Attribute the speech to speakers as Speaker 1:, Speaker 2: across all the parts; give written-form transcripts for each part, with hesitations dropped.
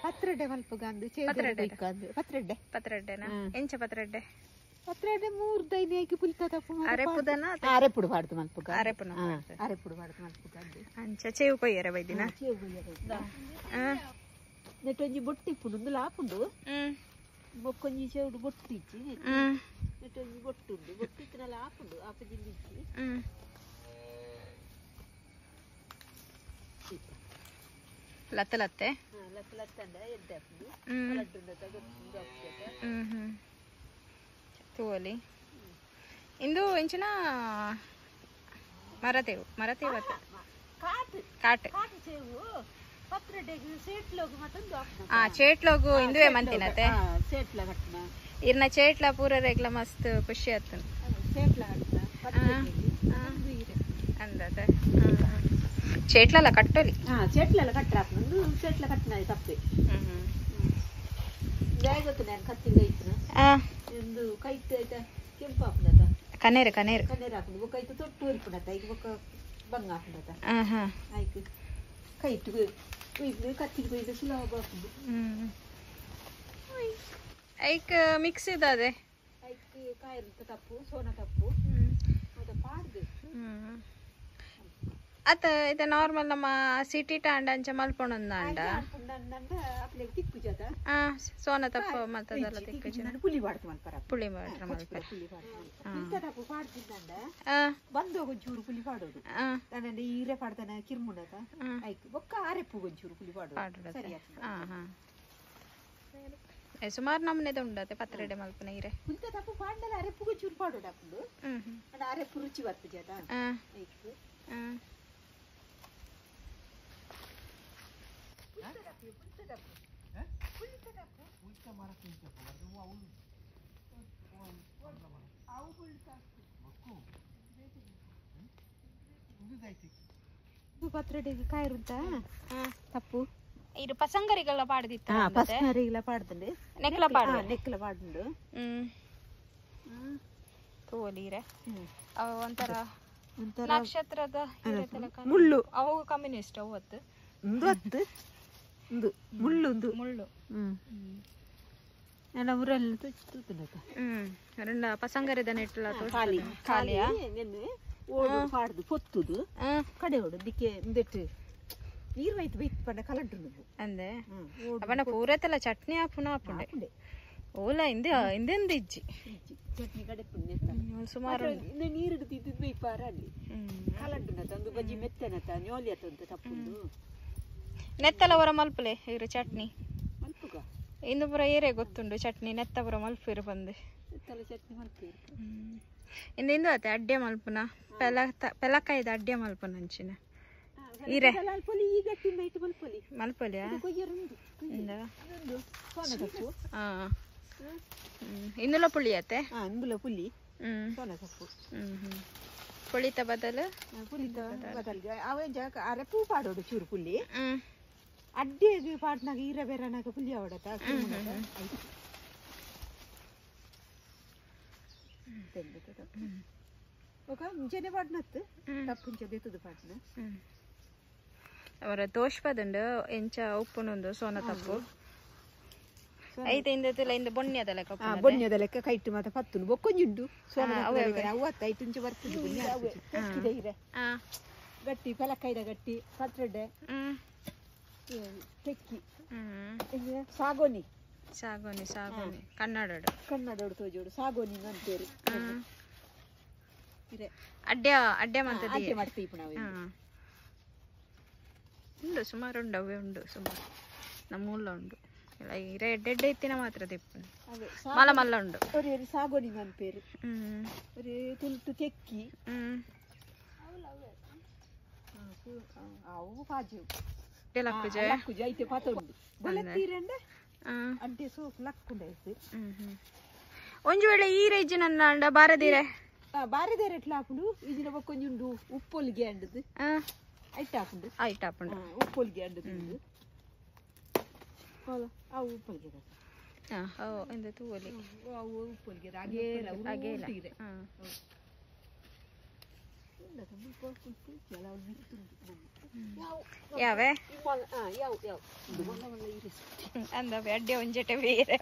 Speaker 1: ಪತ್ರೊಡೆ ಮಲ್ಪುಗಂದು ಚೇವು ಪತ್ರೊಡೆ
Speaker 2: ಪತ್ರೊಡೆನಾ ಎಂಚ ಪತ್ರೊಡೆ
Speaker 1: ಪತ್ರೊಡೆ ಮೂರು ದೈನಿಗೆ ಪುಲ್ತ ತಪ್ಪು
Speaker 2: ಅರೆಪುದನ
Speaker 1: ಅರೆಪುಡು ಪಾಡ್ದು ಮಲ್ಪುಗ
Speaker 2: ಅರೆಪುನ
Speaker 1: ಅರೆಪುಡು ಪಾಡ್ದು ಮಲ್ಪುಗಂದು
Speaker 2: ಅಂಚ ಚೇವು ಕೊಯ್ಯರೆ ಬೈದಿನ
Speaker 1: ಚೇವು ಕೊಯ್ಯರೆ ನೆಟ್ಟೊಂಜಿ ಬೊಟ್ಟಿ ಇಪ್ಪುಂಡು ಲಾಪುಂಡು ಬೊಕ್ಕೊಂಜಿ ಚೇವುಡು ಬೊಟ್ಟಿ ಇಜ್ಜಿ ನೆಟ್ಟೊಂಜಿ ಬೊಟ್ಟು ಉಂಡು ಬೊಟ್ಟಿ ಇತ್ತಿನಲ್ಲ ಆಪುಂಡು ಆಪ ಜಿಂದಿಜ್ಜಿ
Speaker 2: ಲತ್ತ ಲತ್ತೆ
Speaker 1: ಲತ್ತ ಲತ್ತಂಡ ಎಡ್ಡೆ ಆಪುಂಡು
Speaker 2: ತೂವಲಿ ಇಂದು ಎಂಚಿನ ಮರತೇವು ಮರತೇವು
Speaker 1: ಕಾಟು
Speaker 2: ಕಾಟು
Speaker 1: ಕಾಟು ಚೇವು ಪತ್ರೊಡೆಗ್ ಸೇಟ್ಲೋಗು ಮತ್ತೊಂದು
Speaker 2: ಆ ಚೇಟ್ಲೋಗು ಇಂದುವೆ ಮಂತಿನತೆ
Speaker 1: ಸೇಟ್ಲ ಕಟ್ನ
Speaker 2: ಇರ್ನ ಚೇಟ್ಲ ಪೂರ ರೆಗ್ಲ ಮಸ್ತ್ ಖುಷಿ ಆತನ
Speaker 1: ಸೇಟ್ಲ ಕಟ್ನ
Speaker 2: ಅಂದತೆ ಚೇಟ್ಲಲ್ಲ ಕಟ್ಟೋಲಿ
Speaker 1: ಚೇಟ್ಲೆಲ್ಲ ಕಟ್ಟರಾಪುಂಡು ಚೇಟ್ಲ ಕಟ್ಟನ ತಪ್ಪೆ ಗೊತ್ತು ನಾನು ಕತ್ತಿಗೆ ಐತನ ಒಂದು ಕೈತ್ ಐತ ಕೆಂಪು ಹಾಪುಂಡತ
Speaker 2: ಕನೇರು ಕನೇರು
Speaker 1: ಕನೇರು ಹಾಪುಂಡು ಬೊಕ್ಕ ಐತ ತೊಟ್ಟು ಒರಿಪುಂಡತ ಈಗ ಬೊಕ್ಕ ಬಂಗ ಹಾಪುಂಡತ ಆಯ್ತು ಕೈಟ್ ಕೊಯ್ದು ಕತ್ತಿಗೆ ಕೊಯ್ದು ಸುಲಭ ಹಾಪುಂಡು
Speaker 2: ಐಕ್ ಮಿಕ್ಸ್ ಇದಾದೆ
Speaker 1: ಐಕ್ ಕಾಯಿರ್ತ ತಪ್ಪು ಸೋನ ತಪ್ಪು ಮತ್ತೆ ಪಾಡ್ದು
Speaker 2: ಅತ್ತ ಇದು ನಾರ್ಮಲ್ ನಮ್ಮ ಸಿಟಿ ಟಾಂಡ ಅಂಚ ಮಲ್ಪೊಂಡೊಂದಾಂಡ ಸೋನ ತಪ್ಪು ಮಲ್ತದಲ್ಲ ತಿಕ್ಕುಜಿ
Speaker 1: ಪುಲಿ ಬಾಡ್ದು ಮಲ್ಪರ
Speaker 2: ಪುಳಿ ಬಾಡ್ರ ಮಲ್ಪರ
Speaker 1: ಪುಲಿ ಬಾಡ್ದು ತಪ್ಪು ಪಾಡ್ದಿದ್ದಂಡ ಬಂದು ಒಂಚೂರು ಪುಲಿ ಪಾಡೋದು ನನ್ನ ಈರೆ ಪಾಡ್ತಾನೆ ಕಿರ್ಮುಂಡತ ಐಕ್ ಬೊಕ್ಕ ಆರೆಪ್ಪು ಒಂಚೂರು ಪುಲಿ ಪಾಡೋದು ಸರಿ
Speaker 2: ಸುಮಾರು ನಮ್ಮನೆದ ಉಂಡತೆ ಪತ್ರೊಡೆ ಮಲ್ಪನ ಈರೆ
Speaker 1: ಪುಲ್ತ ತಪ್ಪು ಪಾಡ್ದಲ್ಲ ಅರೆಪ್ಪು ಒಂಚೂರು ಪಾಡೋಡು ಹಾಕೊಂಡು ಅರೆಪ್ಪು ರುಚಿ ಬರ್ತದೆ ಐಕ್ ಪತ್ರೊಡೆಗೆ ಕಾಯಿರುಂತ ತಪ್ಪು
Speaker 2: ಇದು ಪಸಂಗರಿಗೆಲ್ಲ ಪಾಡ್ದಿತ್ತ
Speaker 1: ಪಸಂಗರಿಗೆಲ್ಲ ಪಾಡ್ದುಂಡು
Speaker 2: ನೆಕ್ಲ ಪಾಡು
Speaker 1: ನೆಕ್ಲ ಪಾಡುಂಡು
Speaker 2: ತೂವಲೀರೆ ಅವು ಒಂಥರ ನಕ್ಷತ್ರದ
Speaker 1: ಮುಳ್ಳು
Speaker 2: ಅವು ಕಮ್ಯುನಿಸ್ಟ್ ಅವು ಅತ್ತು
Speaker 1: ಉಂದು ಅತ್ತು ಉಂದು ಮುಳ್ಳು ಉಂದು
Speaker 2: ಮುಳ್ಳು
Speaker 1: ನನ್ನ ಊರಲ್ಲಿ ತೂತುಂಡತ
Speaker 2: ರಂಡ ಪಸಂಗರಿದ ನೆಟ್ಟಲ
Speaker 1: ಖಾಲಿ ಖಾಲಿಯಾ ನೆನ್ನೆ ಓಡು ಪಾಡ್ದು ಪೊತ್ತುದು ಕಡೆ ಓಡು ದಿಕ್ಕೆ ಉಂದೆಟ್ಟು ನೀರು ಬೈತು ಬೈತು ಪಂಡ ಕಲಂಟು
Speaker 2: ಅಂದೆ ಅವನ ಪೂರತೆಲ್ಲ ಚಟ್ನಿ ಆಪುನ ಆಪುಂಡೆ ಓಲ ಇಂದೆ ಇಂದೆಂದು ಇಜ್ಜಿ
Speaker 1: ಚಟ್ನಿ ಕಡೆ
Speaker 2: ಸುಮಾರು
Speaker 1: ನೀರು ತಿದ್ದು ಬೈಪಾರ ಅಲ್ಲಿ ಕಲಂಟುನತ ಒಂದು ಬಜ್ಜಿ ಮೆತ್ತನತ ನ್ಯೋಲಿ ಅತಂತ ತಪ್ಪುಂಡು
Speaker 2: ನೆತ್ತಲ ಹೊರ ಮಲ್ಪಲೆ ಇರು ಚಟ್ನಿ
Speaker 1: ಮಲ್ಪುಗ
Speaker 2: ಇಂದು ಪೂರ ಏರೇ ಗೊತ್ತುಂಡು ಚಟ್ನಿ ನೆತ್ತ ಪೂರ ಮಲ್ಪಿರು ಬಂದು
Speaker 1: ನೆತ್ತಲ ಚಟ್ನಿ ಮಲ್ಪಿರು
Speaker 2: ಇಂದು ಇಂದು ಅತ್ತೆ ಅಡ್ಡೆ ಮಲ್ಪುನ ಪೆಲಕಾಯ್ದ ಅಡ್ಡೆ ಮಲ್ಪುನ ಅಂಚಿನ ಈರೆ ಮಲ್ಪೊಲಿಯಾ ಇಂದುಲ ಪುಳಿ ಅತ್ತೆ
Speaker 1: ಇಂದುಲ ಪುಲಿ
Speaker 2: ಪುಳಿತ ಬದಲು
Speaker 1: ಪುಲಿತ ಬದಲು ಅವೆ ಅರೆಪು ಪಾಡೋಡು ಚೂರು ಪುಲಿ ಅಡ್ಡೆಗೆ ಪಾಡ್ನಾಗ ಈರ ಬೇರನಾಗ ಪುಲಿ ಅವಡತ ఒక ಮುಂಚೆನೆ ಪಾಡ್ನತ್ತು ತಪ್ಪುಂಚೆ ಬೇತದ ಪಾಡ್ನ
Speaker 2: ಅವರ ದೋಷ್ಪದುಂಡು ಎಂಚ ಉಪ್ಪುನುಂದು ಸೋನ ತಪ್ಪು ಐತೆ ಇಂದೆಲ್ಲ ಇಂದ ಬೊಣ್ಯದ ಲೆಕ್ಕ
Speaker 1: ಬೊಣ್ಯದ ಲೆಕ್ಕ ಕೈಟು ಮಾತ ಪತ್ತುನು ಬೊಕ್ಕೊಂಜುಂಡು ಸೋನ ಅವ್ವತ್ತ ಐಟು ಇಂಚ ಬರ್ತುಂಡು ಇರೆ ಗಟ್ಟಿ ಪೆಲಕಾಯ್ದ ಗಟ್ಟಿ ಪತ್ರೊಡೆ ತೆಕ್ಕಿ ಸಾಗೋನಿ
Speaker 2: ಸಾಗೋನಿ ಸಾಗೋನಿ ಕನ್ನಡಡು
Speaker 1: ಕನ್ನಡಡು ತೋಜೋಡು ಸಾಗೋನಿ ಅಂತೇರು
Speaker 2: ಅಡ್ಡೆ ಅಡ್ಡೆ ಮಾಡ್ತದೆ
Speaker 1: ಅಡ್ಡೆ ಮಾಡ್ತೀವಿ ನಾವು
Speaker 2: ಉಂಡು ಸುಮಾರು ಉಂಡು ಅವೇ ಉಂಡು ಸುಮಾರು ನಮ್ಮೂಲ ಉಂಡು ಇಲ್ಲ ಇರೆ ಎಡ್ಡೆ ಎಡ್ಡೆ ಇತ್ತಿನ ಮಾತ್ರ ತಿಪ್ಪುನು ಮಲ್ಲ ಮಲ್ಲ ಉಂಡು
Speaker 1: ಒರಿ ಒರಿ ಸಾಗೋನಿ ಮನ್ಪೇರು ಒರಿ ತುಲ್ತು ತೆಕ್ಕಿ ಅವು ಪಾಜು
Speaker 2: ಲಕ್ಕುಜೆ
Speaker 1: ಲಕ್ಕುಜೆ ಐತೆ ಪಾತುಂಡು ಬಲತ್ತೀರಂಡ ಅಡ್ಡೆ ಸೋಕು ಲಕ್ಕುಂಡ ಐತೆ
Speaker 2: ಒಂಜಿ ವೇಳೆ ಈ ರೇಜ್ ನನ್ನ ಅಂಡ ಬಾರದಿರೆ
Speaker 1: ಬಾರದಿರೆ ಎಟ್ಲ ಹಾಪುಂಡು ಇಜಿನ ಬೊಕ್ಕೊಂಜುಂಡು ಉಪ್ಪೊಲಿಗೆ ಅಂಡದು ಐಟ್ ಹಾಪುಂಡು
Speaker 2: ಐಟ್ ಹಾಪುಂಡು
Speaker 1: ಉಪ್ಪೊಲಿಗೆ ಅಂಡದು ಅವು ಉಪ್ಪೊಲಿಗೆ
Speaker 2: ಇಂದ ತೂವಲಿ
Speaker 1: ಅವು ಉಪ್ಪೊಲಿಗೆ ಅಗೇಲ ಅಗೇಲ
Speaker 2: ಯಾವೇ ಅಂದ ಅಡ್ಡೆ ಒಂಜೆಟೆ ಬೇರೆ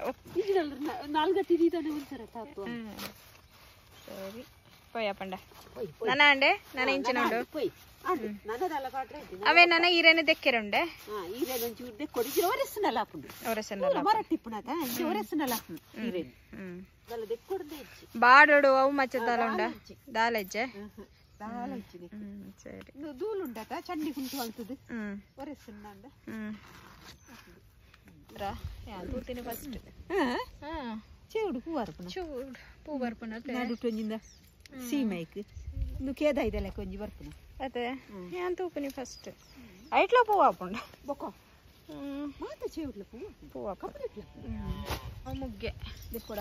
Speaker 2: ಸರಿ ಪೋಯ್ ಪಂಡ ನನ ಅಂಡೆ ನನ ಇಂಚಿನ ಉಂಡು ಅವೇ ನನ ಈರೇನು ದೆಕ್ಕೆರುಂಡೆ ಬಾಡೋಡು ಅವು ಮಚ್ಚ ದಾಲ ಉಂಡ ದಾಲೆಜ್ಜೆ ಸರಿ
Speaker 1: ದೂಲುಂಡತ ಚಂಡಿ ಕುಂಟು ಆಗ್ತದೆ
Speaker 2: ತೂತಿನ ಫಸ್ಟ್
Speaker 1: ಚೇಡು ಹೂ ಅರ್ಪಣ
Speaker 2: ಚೂಡು ಪೂ ಬರ್ಪುನ
Speaker 1: ನಡುಟೊಂಜಿಂದ ಸೀಮೈಕ್ ಇಂದು ಕೇದ ಇದೆಲ್ಲ ಕೊಂಜಿ ಬರ್ಪುನ
Speaker 2: ಅದೇ ಯಾನ್ ತೂಪುನಿ ಫಸ್ಟ್ ಐಟ್ಲ ಪೂ ಆಪುಂಡ
Speaker 1: ಬೊಕ್ಕ ಮಾತ ಚೇವುಡ್ಲ ಪೂ
Speaker 2: ಪೂ
Speaker 1: ಕಪ್ಪಲಿಟ್ಲ
Speaker 2: ಮುಗ್ಗೆ
Speaker 1: ದೆಕ್ಕೊಡ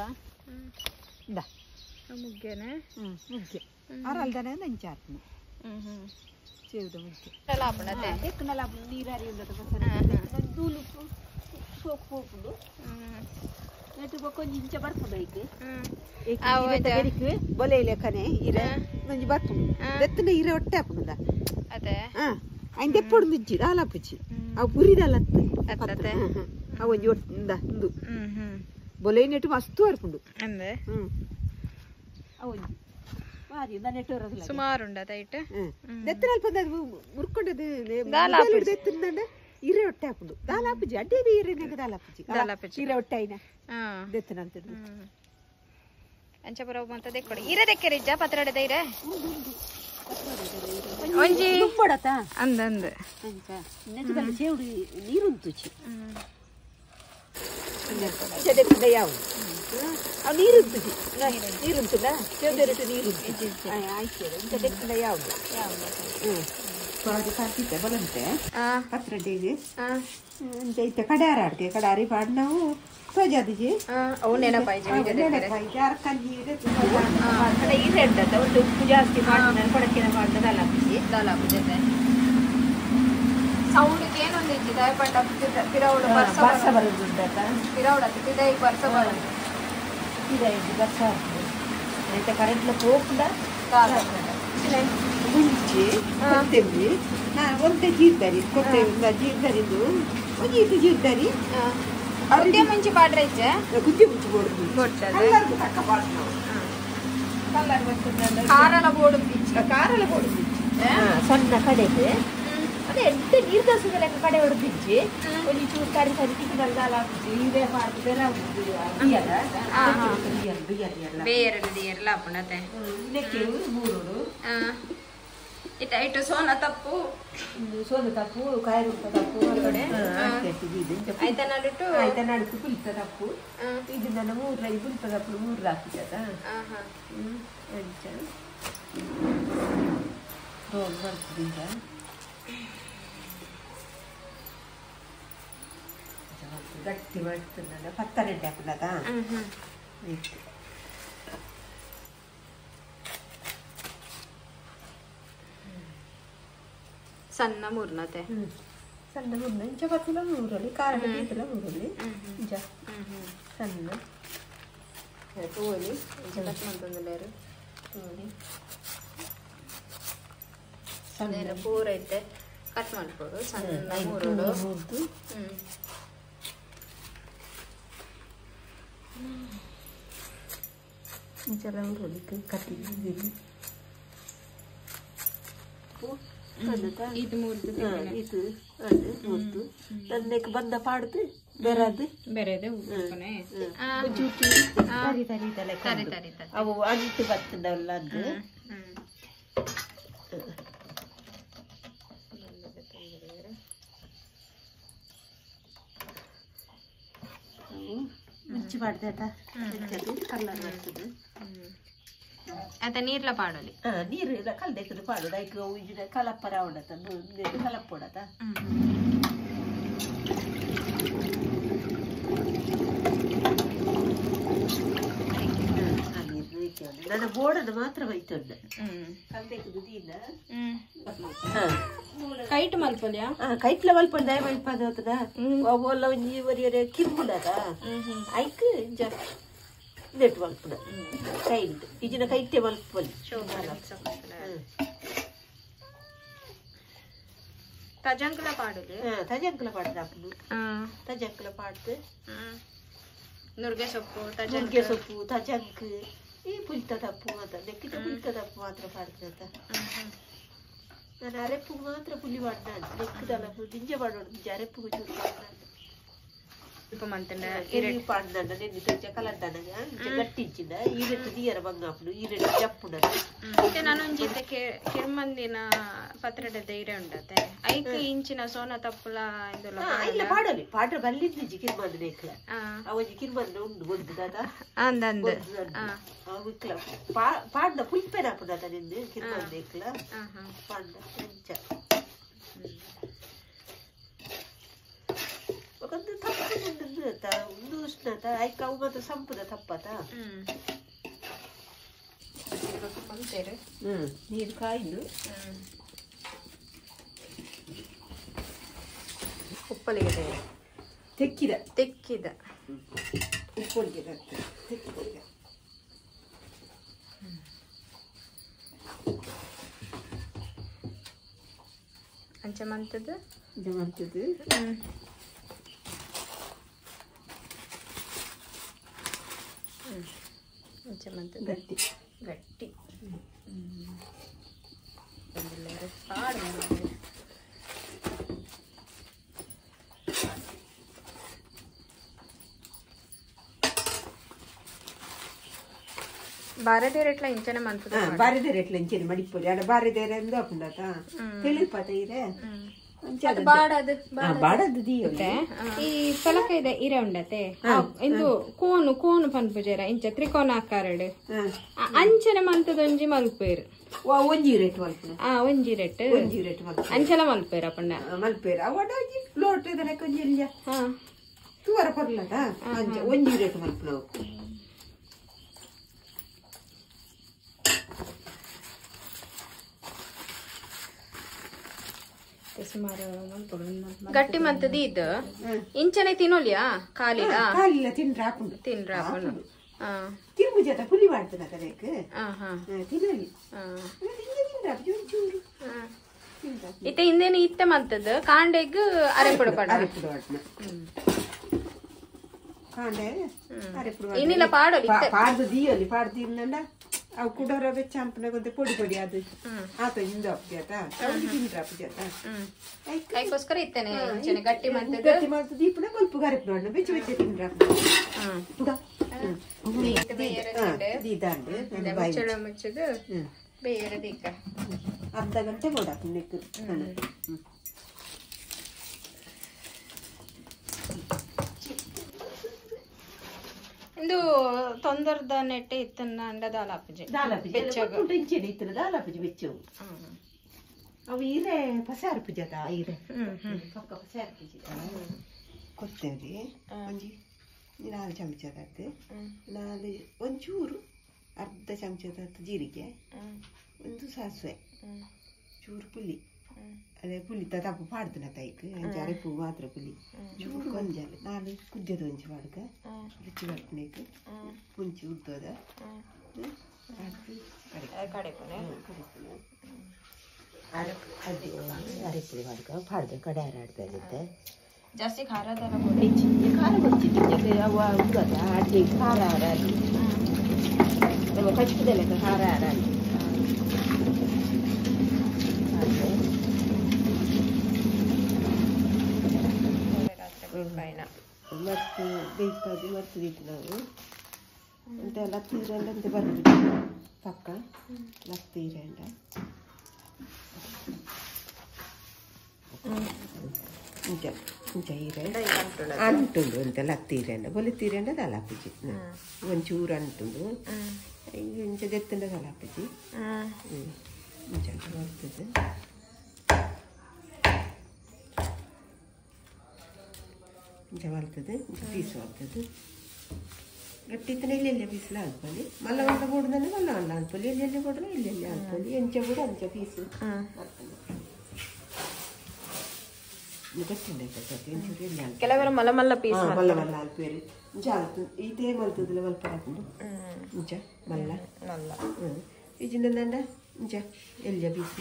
Speaker 1: ಇಂದ
Speaker 2: ಮುಗ್ಗೆನೆ
Speaker 1: ಮುಗ್ಗೆ ಅರಲ್ದನೆ ನಂಚಾರ್ಪುನ ಚೇವುದ ಮುಗ್ಗೆ
Speaker 2: ಆಪುಂಡತೆ
Speaker 1: ದೆಕ್ಕನಲ ನೀರಾರಿ ಉಂಡತ ಬಸರ ದೂಲು ಸೋಕು ಪೋಪುಂಡು ನೆಟ್ಟು ಬೊಕ್ಕ ಒಂಜಿ ಇಂಚ ಬರ್ಪುಂಡು ಐಕ್ ಬೆರಿಕ್ ಬೊಲೆ ಲೆಕ್ಕನೆ ಇರೆ ಒಂಜಿ ಬರ್ಪುಂಡು ದೆತ್ತನ ಇರೆ ಒಟ್ಟೆ ಆಪುಂಡುದ
Speaker 2: ಅದೇ
Speaker 1: ಐನ್ ದೆಪ್ಪೊಡು ನುಜ್ಜಿ ದಾಲಾಪುಜಿ ಅವು ಪುರಿದಾಲತ್ತು ಅವು ಒಂಜಿ ಒಟ್ಟು ಇಂದ ಇಂದು ಬೊಲೆ ನೆಟ್ಟು ಮಸ್ತು ಬರ್ಪುಂಡು
Speaker 2: ಅಂದೆ
Speaker 1: ಅವು ಒಂಜಿ ಬಾರಿ ನೆಟ್ಟು ಬರೋದಿಲ್ಲ
Speaker 2: ಸುಮಾರು ಉಂಡದ ಐಟ್
Speaker 1: ದೆತ್ತನ ಅಲ್ಪ ಮುರ್ಕೊಂಡದು ದೆತ್ತಂಡ ಇರೆ ಒಟ್ಟೆ ಆಪುಂಡು ದಾಲಾಪುಜಿ ಅಡ್ಡೆ ಇರೆನಾಗ ದಾಲಾಪುಜಿ
Speaker 2: ದಾಲಾಪುಜಿ
Speaker 1: ಇರೆ ಒಟ್ಟೆ ಐನ ದೆತ್ತನ ಅಂತ
Speaker 2: ಅಂಚಪುರ ಮಂತ ದೆಕ್ಕೊಡು ಇರೆ ದೆಕ್ಕೆರಿಜ್ಜ ಪತ್ರೊಡೆದ ಇರೆ ಒಂಜಿ
Speaker 1: ದುಪ್ಪಡತ
Speaker 2: ಅಂದ ಅಂದ
Speaker 1: ಅಂಚ ನೆಟ್ಟದಲ್ಲ ಚೇವುಡು ನೀರುಂತುಚಿ ಇಂಚ ದೆಕ್ಕುಂಡ ಯಾವು ಅವು ನೀರುಂತುಚಿ ನೀರುಂತುಲ್ಲ ಚೇವುದೆರಟು ನೀರುಂತು ಆಯ್ತು ಇಂಚ ದೆಕ್ಕುಂಡ ಯಾವು ಪಾಡ್ತಿದ್ದೆ ಬಲಂತೆ ಪತ್ರೊಡೆಗೆ ಅಂಚ ಇತ್ತೆ ಕಡಾರ ಆಡ್ತೆ ಕಡಾರಿ ಪಾಡ್ ನಾವು ತೋಜಾದಿಜಿ
Speaker 2: ಅವು ನೆನಪಾಯ್ಜಿ
Speaker 1: ಇರೆ ಉಂಟಂತ ಒಟ್ಟು ಉಪ್ಪು ಜಾಸ್ತಿ ಮಾಡಿದ ಕೊಡಕ್ಕೆನ ಮಾಡಿದ ದಾಲಾಪುಜಿ
Speaker 2: ದಾಲಾಪುಜಿ ಸೌಂಡ್ಗೆ ಏನೊಂದು ಇಜ್ಜಿ ದಯಪಂಡ ಪಿರವುಡು ಬರ್ಸ
Speaker 1: ಬರ್ಸ ಬರೋದು ಉಂಟಂತ
Speaker 2: ಪಿರವುಡು ಅತ್ತ ಪಿದೈ ಬರ್ಸ ಬರೋದು
Speaker 1: ಪಿದೈ ಬರ್ಸ అయితే ಕರೆಂಟ್ಲ ಪೋಪುಂಡ ಮುಂಚಿ ಕೊತ್ತೆಂಬಿ ಒಂತೆ ಜೀರ್ದರಿ ಕೊತ್ತೆ ಜೀರ್ದರಿಂದು ಒಂಜಿ ಇಟ್ಟು ಜೀರ್ದರಿ
Speaker 2: ಕುದ್ದೆ ಮುಂಚಿ ಪಾಡ್ರೆ ಇಜ್ಜೆ
Speaker 1: ಕುದ್ದೆ ಮುಂಚಿ ಬೋಡುದು ಕಲ್ಲರ್ಗು ತಕ್ಕ ಪಾಡು ನಾವು ಕಲ್ಲರ್
Speaker 2: ಖಾರಲ ಬೋಡು ಬಿಚ್ಚಿ
Speaker 1: ಖಾರಲ ಬೋಡು ಬಿಚ್ಚಿ ಸಣ್ಣ ಕಡೆಗೆ ಅದೇ ಎಂತ ನೀರು ದೋಸೆದ ಲೆಕ್ಕ ಕಡೆ ಹೊಡೆದು ಬಿಚ್ಚಿ ಒಂಜಿ ಚೂರು ಕರಿ ಸರಿ ತಿಕ್ಕದಲ್ಲ ದಾಲ ಹಾಕುಜಿ ಇದೇ ಪಾಡ್ದು ಬೇರೆ
Speaker 2: ಬೇರೆ ದಿಯರ್ಲ ಆಪುಂಡತೆ
Speaker 1: ನೆಕ್ಕೆ ಮೂರುಡು
Speaker 2: ಇಟ್ಟ ಇಟ್ಟು ಸೋನ ತಪ್ಪು
Speaker 1: ಸೋನ ತಪ್ಪು ಕಾಯಿ ತಪ್ಪು
Speaker 2: ಆಯ್ತಾ ನಡುಟು
Speaker 1: ಆಯ್ತಾ ನಡುಟು ಪುಲಿತ ತಪ್ಪು ಇದು ನನ್ನ ಮೂರು ಪುಲಿತ ತಪ್ಪು ಮೂರು ಹಾಕಿದ ಅಂಚ ರೋಲ್ ಬರ್ತದೆ ಗಟ್ಟಿ ಮಾಡ್ತದ ಪತ್ತನೆಂಟೆ ಹಾಕುದಾ
Speaker 2: ಸಣ್ಣ ಮೂರ್ನತೆ
Speaker 1: ಸಣ್ಣ ಮೂರ್ನ ಇಂಚ ಬತ್ತಲ ಮೂರಲ್ಲಿ ಖಾರ ಬೀತಲ ಮೂರಲ್ಲಿ ಇಂಚ ಸಣ್ಣ
Speaker 2: ತೋಲಿ ಇಂಚ ಕಟ್ ಮಾಡ್ತಂದಿಲ್ಲೇರು
Speaker 1: ತೋಲಿ
Speaker 2: ಸಣ್ಣ ಪೂರ ಐತೆ ಕಟ್ ಮಾಡ್ಕೊಡು ಸಣ್ಣ ಮೂರುಡು
Speaker 1: ಮೂರ್ದು ಇಂಚೆಲ್ಲ ಊರಲ್ಲಿ ಕಟ್ಟಿದ್ದೀವಿ
Speaker 2: ಇದು ಮೂರ್ದು
Speaker 1: ಇದು ಅದು ಮೂರ್ದು ನನ್ನಕ್ಕೆ ಬಂದ ಪಾಡ್ದು ಬೇರೆದು
Speaker 2: ಬೇರೆದೆ
Speaker 1: ತರಿ ತರಿ ತಲೆ
Speaker 2: ತರಿ ತರಿ
Speaker 1: ಅವು ಅಂಟು ಬರ್ತದಲ್ಲ ಅದು ಮುಂಚೆ ಮಾಡ್ದೆ ಕಲ್ಲರ್ ಬರ್ತದೆ
Speaker 2: ಅದ ನೀರ್ಲ ಪಾಡೋಲಿ
Speaker 1: ನೀರು ಕಲ್ದೆಕ್ಕದು ಪಾಡೋದು ಐಕ್ ಕಲಪ್ಪರ ಉಂಡತ ಕಲಪ್ಪೊಡತ ನನ್ನ ಬೋರ್ಡನ್ನು ಮಾತ್ರ ಬೈತುಂಡ ಕಲ್ದೆಕ್ಕದು ದೀನ
Speaker 2: ಕೈಟ್ ಮಲ್ಪೊಲಿಯಾ
Speaker 1: ಕೈಟ್ಲ ಮಲ್ಪೊಲಿ ದಯ ಮಲ್ಪದ ಒಲ್ಲ ಒಂಜಿ ಒರಿಯರೆ ಕಿರ್ಬುಡದ ಐಕ್ ಇಂಚ ನೆಟ್ ಮಲ್ಪುನ ಕೈಟ್ ಈಜಿನ ಕೈಟೆ ಮಲ್ಪೊಲಿ.
Speaker 2: ತಜಂಕುಲ ಪಾಡುದು
Speaker 1: ತಜಂಕುಲ ಪಾಡ್ದು ಆಪುಂಡು ತಜಂಕುಲ ಪಾಡ್ದು
Speaker 2: ನುರ್ಗೆ ಸೊಪ್ಪು
Speaker 1: ನುರ್ಗೆ ಸೊಪ್ಪು ತಜಂಕ್ ಈ ಪುಲ್ತ ತಪ್ಪು ಮಾತ್ರ ನೆಕ್ಕಿದ ಪುಲ್ತ ತಪ್ಪು ಮಾತ್ರ ಪಾಡ್ದು ನಾನು ಅರೆಪ್ಪು ಮಾತ್ರ ಪುಲಿ ಪಾಡ್ದ ನೆಕ್ಕದಲ್ಲ ದಿಂಜ ಪಾಡೋಡು ದಿಂಜ ಅರೆಪ್ಪುಗು ಚೂರು ಪಾಡ್ದ ಪಾಡ್ದ ನೆನ್ನಿ ತೊಂಚ ಕಲದ್ದಾನಗ ಗಟ್ಟಿ ಇಚ್ಚಿಂದ ಈರೆಟ್ಟು ದೀಯರ ಬಂಗಾಪುಡು ಈರೆಟ್ಟು ಜಪ್ಪುಡ
Speaker 2: ನಾನೊಂಜಿ ಕಿರ್ಮಂದಿನ ಪತ್ರೊಡೆ ಇರೆ ಉಂಡತೆ ಐಕ್ ಇಂಚಿನ ಸೋನ ತಪ್ಪುಲ
Speaker 1: ಇಲ್ಲ ಪಾಡಲಿ ಪಾಡ್ರ ಬಲ್ಲಿದ್ದಿಜ್ಜಿ ಕಿರ್ಮಂದಿನ ಇಕ್ಲ ಅವಜಿ ಕಿರ್ಮಂದಿನ ಉಂಡು ಗೊದ್ದು ದಾದ
Speaker 2: ಅಂದಂದು
Speaker 1: ಅವು ಇಕ್ಲ ಪಾಡ್ದ ಪುಲ್ಪೆನ ಆಪುಂಡತ ನಿಂದು ಕಿರ್ಮಂದಿನ ಇಕ್ಲ ಪಾಡ್ದ ಇಂಚ ಒಂದು ತಪ್ಪು ಒಂದು ಉಷ್ಣತ ಐಕ್ ಅವು ಮಾತ್ರ ಸಂಪುದ ತಪ್ಪತ ನೀರು ಕಾಯ್ದು
Speaker 2: ಉಪ್ಪಲಿಗೆ
Speaker 1: ತೆಕ್ಕಿದ
Speaker 2: ತೆಕ್ಕಿದ
Speaker 1: ಉಪ್ಪೊಲಿಗೆ ತೆಕ್ಕಿದ
Speaker 2: ಅಂಚ ಮಂತದ್ದು
Speaker 1: ಮಂತದ್ದು
Speaker 2: ಅಂಚ ಮಂತದ್ದು
Speaker 1: ಗಟ್ಟಿ
Speaker 2: ಗಟ್ಟಿ ಬಾರದೇ ರೇಟ್ಲ ಇಂಚನೆ ಮಂತದ
Speaker 1: ಬಾರದೇ ರೇಟ್ಲ ಇಂಚನೆ ಮಡಿಪೊಲಿ ಅಡ ಬಾರದೇ ಅಂದು ಆಪುಂಡತ ತಿಳಿಪಾತ ಇರೆ
Speaker 2: ಬಾಡದು
Speaker 1: ಬಾಡದು ದೀಯೊಲಿ
Speaker 2: ಈ ಪಲಕೈದ ಇರೆ ಉಂಡತೆ ಇಂದು ಕೋನು ಕೋನು ಪನ್ಪುಜೆರ ಇಂಚ ತ್ರಿಕೋನ ಆಕಾರಡ್ ಅಂಚನೆ ಮಂತದೊಂಜಿ ಮಲ್ಪೇರು
Speaker 1: ಒಂಜಿ ರೇಟ್ ಮಲ್ಪುನ
Speaker 2: ಒಂಜಿ ರೇಟ್
Speaker 1: ಒಂಜಿ ರೇಟ್ ಮಲ್ಪುನ
Speaker 2: ಅಂಚಲ ಮಲ್ಪೇರು ಅಪಂಡ
Speaker 1: ಮಲ್ಪೇರು ಅವಡ ಒಂಜಿ ಲೋಟ ಇದನ್ನ ಒಂಜಿ ಎಲ್ಯ ತೂವರ ಪರ್ಲದ ಅಂಚ ಒಂಜಿ ರೇಟ್ ಮಲ್ಪುನ
Speaker 2: ಗಟ್ಟಿ ಮಂತದಿ ಇದು ಇಂಚನೆ ತಿನ್ನೋಲಿಯಾ ಕಾಲಿಲ
Speaker 1: ಕಾಲಿಲ್ಲ ತಿಂದ್ರ ಹಾಕೊಂಡು
Speaker 2: ತಿಂದ್ರ ಹಾಕೊಂಡು
Speaker 1: ತಿರುಮುಜತ ಪುಲಿ ಮಾಡ್ತದ ಅದಕ್ಕೆ ತಿನ್ನಲಿ
Speaker 2: ಇತ್ತೆ ಹಿಂದೇನು ಇತ್ತೆ ಮಂತದ್ದು ಕಾಂಡೆಗ್ ಅರೆಪುಡು ಪಾಡ
Speaker 1: ಅರೆಪುಡು ಕಾಂಡೆ ಅರೆಪುಡು
Speaker 2: ಇನ್ನಿಲ್ಲ ಪಾಡೋಲಿ
Speaker 1: ಪಾಡ್ದು ದೀಯಲಿ ಪಾಡ್ದು ತಿನ್ನಂಡ ಅವು ಕುಡೋರ ಬೆಚ್ಚ ಅಂಪನ ಗೊಂತೆ ಪೊಡಿ ಪೊಡಿ ಅದು ಆತ ಇಂದು ಅಪ್ಪಜಾತ ಅವು ತಿಂದ್ರ ಅಪ್ಪಜಾತ
Speaker 2: ಐಕೋಸ್ಕರ ಇತ್ತೇನೆ ಇಂಚನೆ ಗಟ್ಟಿ ಮಂತದ್ದು
Speaker 1: ಗಟ್ಟಿ ಮಂತದ್ದು ಇಪ್ಪನ ಕೊಲ್ಪ ಗರಿಪು ನೋಡೋಣ ಬೆಚ್ಚ ಬೆಚ್ಚ ತಿಂದ್ರ ಪುಡ
Speaker 2: ಮುಚ್ಚಳ ಮುಚ್ಚದು ಬೇರೆ ದೀಕ
Speaker 1: ಅರ್ಧ ಗಂಟೆ ಬೋಡಾಕು ನೆಕ್ಕು
Speaker 2: ಇಂದು ತೊಂದರ್ದ ನೆಟ್ಟೆ ಇತ್ತನ್ನ ಅಂಡ ದಾಲಾಪುಜಿ
Speaker 1: ದಾಲಾಪುಜಿ ಇಂಚೆನೆ ಇತ್ತನ ದಾಲಾಪುಜಿ ಬೆಚ್ಚವು ಅವು ಈರೆ ಪಸಾರು ಪೂಜಾತ ಈರೆ ಪಕ್ಕ ಪಸಾರು ಪೂಜೆ ಕೊತ್ತಂಬರಿ ಒಂಜಿ 4 ಚಮಚದತ್ತು 4 ಒಂಚೂರು ಅರ್ಧ ಚಮಚದತ್ತು ಜೀರಿಗೆ ಒಂದು ಸಾಸಿವೆ ಚೂರು ಪುಲಿ ಅದೇ ಪುಲಿ ತಪ್ಪು ಪಾಡ್ದನ ತೈಕ್ ಅಂಚ ಅರೆಪು ಮಾತ್ರ ಪುಲಿ ಚೂರು ಕೊಂಜಾಲು 4 ಕುದ್ಯದ ಒಂಜಿ ಪಾಡ್ಕ ರುಚಿ ಬರ್ಪುನೇಕ್ ಪುಂಚಿ ಉದ್ದದ ಅರೆಪುಡಿ ಪಾಡ್ಕ ಪಾಡ್ದ ಕಡಾರ ಆಡ್ಬಾರ್ದಿತ್ತೆ
Speaker 2: ಜಾಸ್ತಿ ಖಾರ
Speaker 1: ಖಾರ ಗೊತ್ತಿತ್ತು ಅವ ಉದ್ದದ ಅಡ್ಡಿ ಖಾರ ಆರಾಲಿ ನಮ್ಮ ಕಚ್ಪದ ಲೆಕ್ಕ ಖಾರ ಆರಾಲಿ ಮತ್ತು ಬೇಯಿಸ್ಪಾದಿ ಮರ್ತದಿತ್ತು ನಾವು ಅಂತ ಲತ್ತೀರಂಡ ಅಂತ ಬರ್ಬಿಟ್ಟು ಪಕ್ಕ ಲತ್ತೀರಂಡ ಇಂಚ ಇಂಚ ಹೀರೆ ಅಂಟುಂಡು ಅಂತ ಲತ್ತೀರಂಡ ಬೊಲಿತೀರಂಡ ದಲಾಪುಜಿ ಒಂಚೂರು ಅಂಟುಂಡು ಇಂಚ ದೆತ್ತಂಡ ದಲಾಪುಜಿ ಇಂಚ ಬರ್ತದೆ ಇಂಚ ಬರ್ತದೆ ಇಂಚ ಪೀಸ್ ಬರ್ತದೆ ಗಟ್ಟಿತ್ತನ ಎಲ್ಲೆಲ್ಲ ಪೀಸ್ಲ ಅನ್ಪೊಲಿ ಮಲ್ಲ ಮಲ್ಲ ಬೋಡ್ದನೆ ಮಲ್ಲ ಮಲ್ಲ ಅನ್ಪೊಲಿ ಎಲ್ಲೆಲ್ಲಿ ಬೋಡ್ರೆ ಎಲ್ಲೆಲ್ಲಿ ಅನ್ಪೊಲಿ ಎಂಚ ಬೋಡು ಅಂಚ ಪೀಸ್
Speaker 2: ಕೆಲವರು ಮಲ್ಲ ಮಲ್ಲ ಪೀಸ್
Speaker 1: ಮಲ್ಲ ಮಲ್ಲ ಅಲ್ಪೇರು ಇಂಚ ಅಲ್ತು ಈತೇ ಮಲ್ತದಲ್ಲ ಮಲ್ಪ ಹಾಕೊಂಡು ಇಂಚ ಮಲ್ಲ
Speaker 2: ಮಲ್ಲ
Speaker 1: ಇಜಿಂದ ಇಂಚ ಎಲ್ಲಿಯ ಪೀಸ್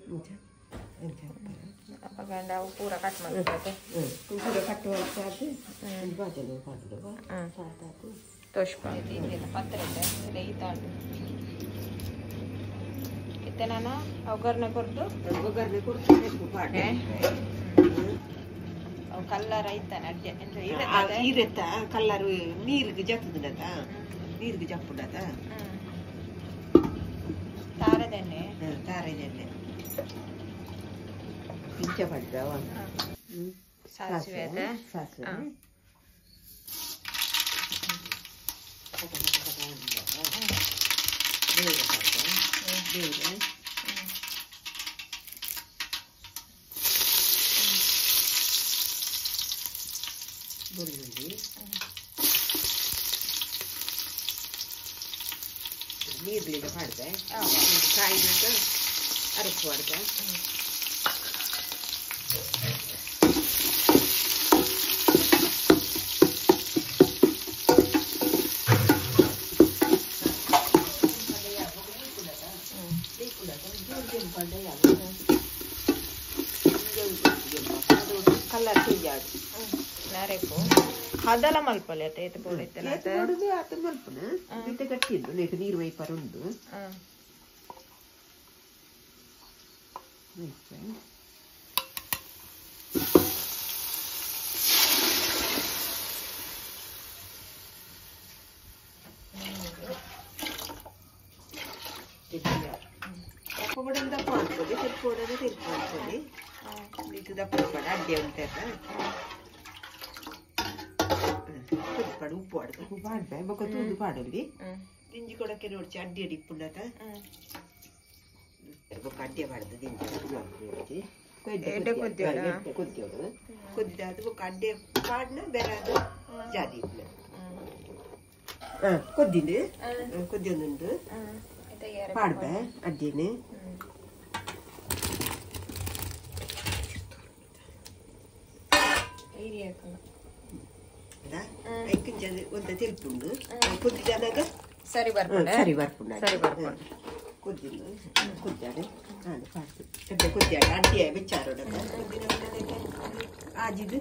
Speaker 1: ಇಂಚ
Speaker 2: ಅಪಗಂಡ ಅವು ಪೂರ ಕಟ್ ಮಾಡ್ತಾರೆ
Speaker 1: ಪೂರ ಕಟ್ ಮಾಡ್ತಾರೆ ಬಾಜಲು ಪಾಡುವ ಸಾತಾತು
Speaker 2: ತೋಷ್ಪ ಇಂದಿನ ಪತ್ರತೆ ರೈತಾಡು ಇತ್ತೆ ನಾನು ಒಗ್ಗರಣೆ ಕೊರ್ದು
Speaker 1: ಒಗ್ಗರಣೆ ಕೊರ್ದು ಪಾಡೆ
Speaker 2: ಅವು ಕಲ್ಲರ್ ಐತಾನೆ ಅಡ್ಡೆ
Speaker 1: ಇರೆತ್ತ ಕಲ್ಲರ್ ನೀರಿಗೆ ಜತ್ತದನತ ನೀರಿಗೆ ಜಪ್ಪುಡತ
Speaker 2: ತಾರದೆಣ್ಣೆ
Speaker 1: ತಾರದೆಣ್ಣೆ ಪಿಂಚ ಪಡ್ದವ
Speaker 2: ಸಾಸಿವೆ
Speaker 1: ಸಾಸಿವೆ ಬೇರೆ ಬೆಳ್ಳುಳ್ಳಿ ನೀರ್ಲಿಗೆ ಮಾಡಿದೆ ಕಾಯಿನಾಗ ಅರಸು ಮಾಡಿದೆ ಕಲ್ಲರ್ ಚೇಂಜ್ ಆಡು
Speaker 2: ನರೆಕು ಹದಲ ಮಲ್ಪಲೆ ಅತ್ತ ಏತ್ ಬೋಡೈತಲ್ಲ
Speaker 1: ಏತ್ ಬೋಡುದು ಆತ ಮಲ್ಪುನ ಇತ್ತೆ ಗಟ್ಟಿ ಉಂಟು ನೇಕ್ ನೀರು ವೈಪರ್ ಉಂಡು ದಪ್ಪ ದಪ್ಪ ಅನ್ಕೊಳ್ಳಿ ತೆರ್ಪೋಡನೆ ತೆರ್ಪು ಅನ್ಕೊಳ್ಳಿ ಇದು ದಪ್ಪ ಬೇಡ ಅಡ್ಡೆ ಉಂಟು ಪಾಡು ಉಪ್ಪು ಆಡ್ದು ಉಪ್ಪು ಪಾಡ್ಬೆ ಬೊಕ್ಕ ತೂದು ಪಾಡಲ್ಲಿ ದಿಂಜಿ ಕೊಡಕ್ಕೆ ನೋಡ್ಚಿ ಅಡ್ಡಿ ಅಡಿ ಇಪ್ಪುಂಡತ ಬೊಕ್ಕ ಅಡ್ಡೆ ಪಾಡ್ದು ದಿಂಜಿ ಕೊದ್ದಿಯೋಡು ಕೊದ್ದಿದಾದ ಬೊಕ್ಕ ಅಡ್ಡೆ ಪಾಡ್ನ ಬೇರೆ ಜಾದಿ ಇಪ್ಪುನ ಕೊದ್ದಿನ ಕೊದ್ದಿಯೊಂದುಂಡು ಪಾಡ್ಬೆ ಅಡ್ಡಿನ ಒಂದ ತೆಲ್ಪುಂಡು ಕೊದ್ದಿದಾನಾಗ
Speaker 2: ಸರಿ ಬರ್ಪುಂಡು
Speaker 1: ಸರಿ ಬರ್ಪುಂಡು
Speaker 2: ಸರಿ ಬರ್ಪುಂಡು
Speaker 1: ಕೊದ್ದಿನ ಕೊದ್ದಾಡೆ ಹಾಂ ಪಾಡ್ದು ಎಡ್ಡೆ ಕೊದ್ದಾಡೆ ಅಡ್ಡಿಯ ಬೆಚ್ಚಾರೋಡಕ ಆಜಿದು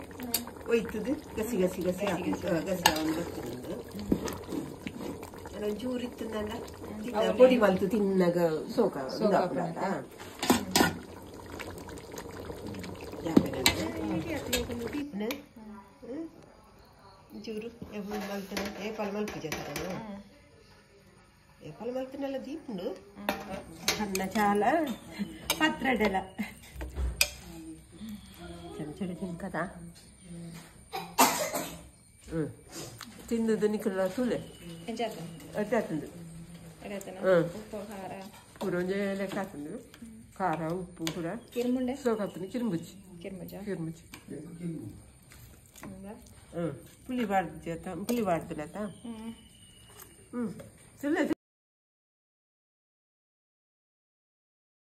Speaker 1: ಒಯ್ತದು ಗಸಿ ಗಸಿ ಗಸಿ ಗಸಿ ಒಂದು ಬರ್ತದೆ ಒಂಚೂರು ಇತ್ತಂದಲ್ಲ ಪೊಡಿ ಮಲ್ತು ತಿನ್ನಾಗ ಸೋಕ ಒಂಚೂರು ಮಲ್ತನ ಏಪಾಲ್ ಮಲ್ಪುಜ ಸರ ಏಪಾಲ್ ಮಲ್ತನೆಲ್ಲ ದೀಪುಂಡು ಸಣ್ಣ ಚಾಲ ಪತ್ರಡೆಲ ಚಮಚಡೆ ತಿನ್ಕದ ತಿಂದದ್ದು ನಿಕ್ಕಲ್ಲ ತುಲೆ ಅಡ್ಡಾತಂದು ಪೂರ ಒಂಜೆ ಲೆಕ್ಕ ಆತಂದು ಖಾರ ಉಪ್ಪು ಪೂರ
Speaker 2: ಕಿರ್ಮುಂಡೆ
Speaker 1: ಸೋಕಾತಂದು ಕಿರ್ಮುಚ್ಚಿ
Speaker 2: ಕಿರ್ಮುಜ
Speaker 1: ಕಿರ್ಮುಚ್ಚಿ ಪುಲಿ ಬಾರ್ದು ಪುಲಿ ಬಾರ್ದಿಲ್ಲ ಹ್ಞೂ ಸುಳ್ಳೆ.